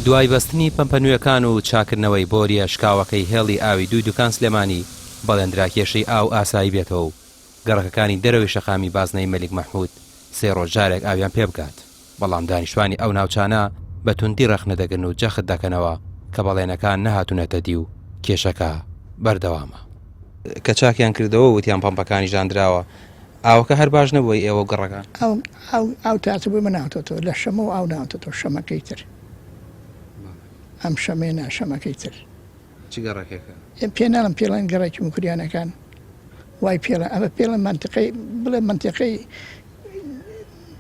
دوای بەستنی پەمپە نوێکان و چاککردنەوەی بۆرییە شکاوەکەی هێڵی ئاوی دووی دوکان سلێمانی، بەڵێندرا کێشەی ئاو ئاسایی بێتەوە و گەڕەکەکانی دەرەوەی شەقامی بازنەی مەلیک مەحمود سێ ڕۆژ جارێک ئاویان پێبگات، بەڵام دانیشتوانی ئەو ناوچانە بە توندی ڕەخنە دەگرن و جەخت دەکەنەوە کە بەڵێنەکان نەهاتوونەتە دی و کێشەکە بەردەوامە. کە چاکیان کردەوە وتیان پەمپەکانیش داندراوە، ئاوەکە هەر باش نەبووە ی ئێوە و گەڕەکان؟ ئاو ئاو ئاو تازە بۆ ئێمە نەهاتۆتەوە، لە شەمەوە ئاو نەهاتۆتەوە، شەمەکەی تر ئەم شەمەیە نا شەمەکەی تر. چ گەڕەکێکە؟ پێ ناڵێم پێڵێن گەڕەکی موکریانەکان وای پێڵێن ئەمە پێڵێن مەنتقەی بڵێ مەنتقەی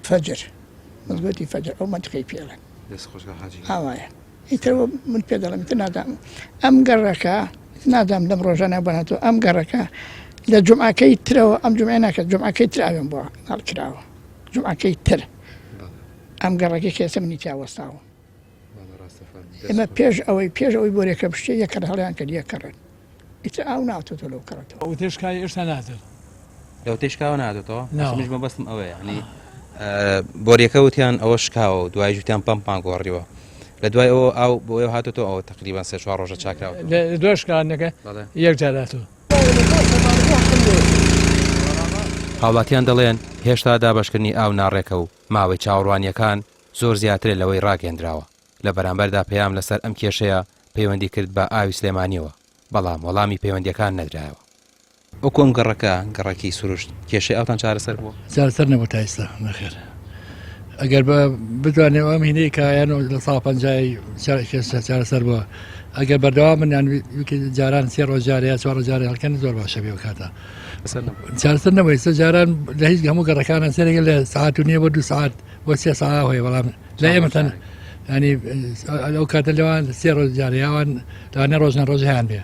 فەجر مزگەوتی فەجر ئەو مەنتقەی پێڵێن دەست خۆش کاک حاجی ئاوایە ئیتر من پێ دەڵێم ئیتر نازانم ئەم گەڕەکە نازانم لەم ڕۆژانە بەناتۆ ئەم گەڕەکە لە جمعەکەی ترەوە ئەم جمعە ناکە جمعەکەی تر ئاوێن بۆ هەڵکراوە جمعەکەی تر ئەم گەڕەکەی کە ئێستا منی تیا وەستاوم ئێمە پێش ئەوەی پێش ئەوەی بۆرێکە بشتێ یەک کەڕ هەڵیان کرد یەک کەڕن ئیتر ئاو ناتۆتەوە لەو کەڕەتەوە. لەوەتەی شکاوە ئێشتا ناتێت. لەوەتەی شکاوە ناتێتەوە؟ نا. منیش مەبەستم ئەوەیە یانی بۆریەکە وتیان ئەوە شکاوە و دوایش وتیان پەمپمان گۆڕیوە لە دوای ئەوە ئاو بۆ ئێوە هاتۆتەوە ئەوە تقریبا سێ چوار ڕۆژە چاکراوە. لە دوای شکاندنەکە یەک جار هاتەوە. هاوڵاتیان دەڵێن، هێشتا دابەشکردنی ئاو ناڕێکە و ماوەی چاوەڕوانییەکان زۆر زیاترە لەوەی ڕاگەیەندراوە، لە بەرامبەردا پەیام لەسەر ئەم کێشەیە پەیوەندی کرد بە ئاوی سلێمانیەوە، بەڵام وەڵامی پەیوەندیەکان نەدرایەوە. وەکو ئەم گەڕەکە، گەڕەکی سروشت، کێشەی ئاوتان چارەسەر بووە؟ چارەسەر نەبوو تا ئێستا، نەخێر. ئەگەر بە بتوانێ ئەم هینەی کە یان لە ساڵ پەنجای کێشە چارەسەر بووە، ئەگەر بەردەوام بن یان جاران سێ ڕۆژ جارێ یا چوار ڕۆژ جارێ هەڵکەن زۆر باشە بێ ئەو کاتە. چارەسەر نەبوو ئێستا جاران لە هیچ هەموو گەڕەکانە سەرێک لە سەعات و نییە بۆ دوو سەعات بۆ سێ سەعات هەیە بەڵام لە ئێمە تەن ینی ئەو کاتە لەوان سێ ڕۆژ جارێ یاوان لەوانە ڕۆژنە ڕۆژ هەیان بێ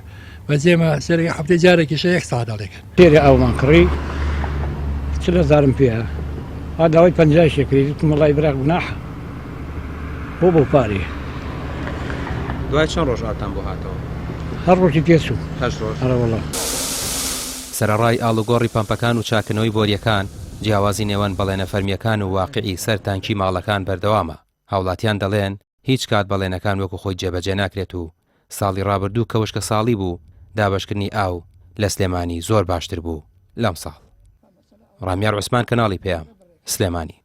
بەس ئێمە سێرەکە هەفتەی جارێکیشە یەک سەعات هەڵێکن. پێرێ ئاومان کڕی 40 هەزارم پێیە ها داوای پەنجای شێکری وتم وەڵای برا گوناحە بۆ بەو پارەیە. دوای چەند ڕۆژ ئاوتان بۆ هاتەوە؟ هەر ڕۆژی پێچوو. هەشت ڕۆژ؟ ئەرێ وەڵا. سەرەڕای ئاڵوگۆڕی پەمپەکان و چاککردنەوەی بۆرییەکان، جیاوازی نێوان بەڵێنە فەرمییەکان و واقیعی سەر تانکی ماڵەکان بەردەوامە، هاوڵاتیان دەڵێن، هیچ کات بەڵێنەکان وەکو خۆی جێبەجێ ناکرێت و ساڵی ڕابردوو کە وشکەساڵی بوو دابەشکردنی ئاو لە سلێمانی زۆر باشتر بوو لەمساڵ. ڕامیار عوسمان کەناڵی پەیام، سلێمانی.